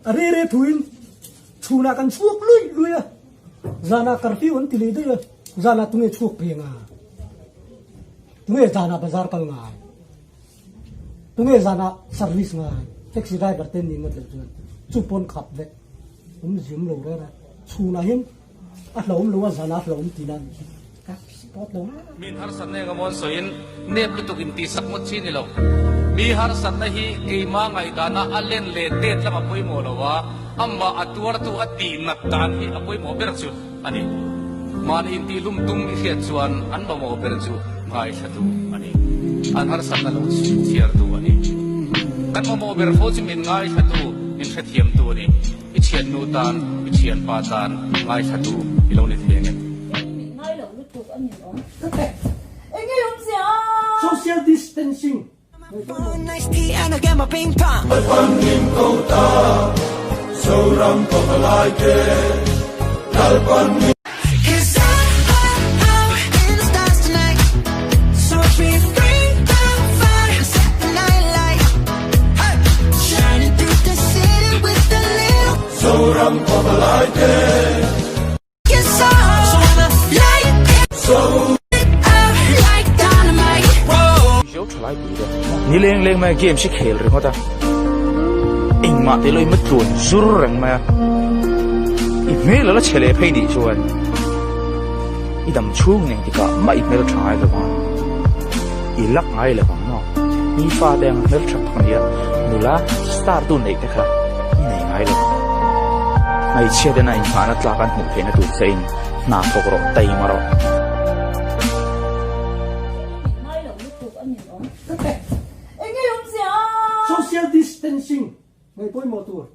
A re re thuin chhunah kan chhuak luih luih a, zanah curfew an ti leh daih a, zanah tunge chhuak phei anga? Tunge zanah bazar kal ngai? Tunge zanah service ngai? Taxi driver te nih ngawt loh chuan chu pawn khap vek awm ziam lo reng a, chhunah hian a hlauhawm lo a, zanah a hlauhawm tihna a nih hi. Ka support lo reng. Min harsatna eng amaw an sawiin nep lutuk in tihsak ngawt chi ni lo. Mi harsatna hi keima ngaihdana a len leh tet lam a pawimawh lo a, amah a tuartu a tihnat dan hi a pawimawh ber chu a ni. Mahni intihlum tum i hriat chuan an mamawh ber chu ngaithlatu a ni. An harsatna lo chhiartu a ni. Kan mamawh ber fo chu min ngaithlatu, min hrethiamtu a ni. I thiannu tan, i thianpa tan ngaithlatu i lo ni thei angem? Social distancing Ni leng leng mai a game hi khel ringawt a engmah te lawin ma tluan zur reng mai a i hmel a la che leh phei nih chuan i dam chhung nen tikah mah i hmel tha ngai lo ang i lak ngai lo ang maw mi fa te ang hmel tha tak ania nula star tu neih te kha i nei ngai lo ang hmeichhia tena inhmahna tlak an hmuh theihna tur che in hna thawk rawh taima rawh. Social distancing ngaih pawimawh tur.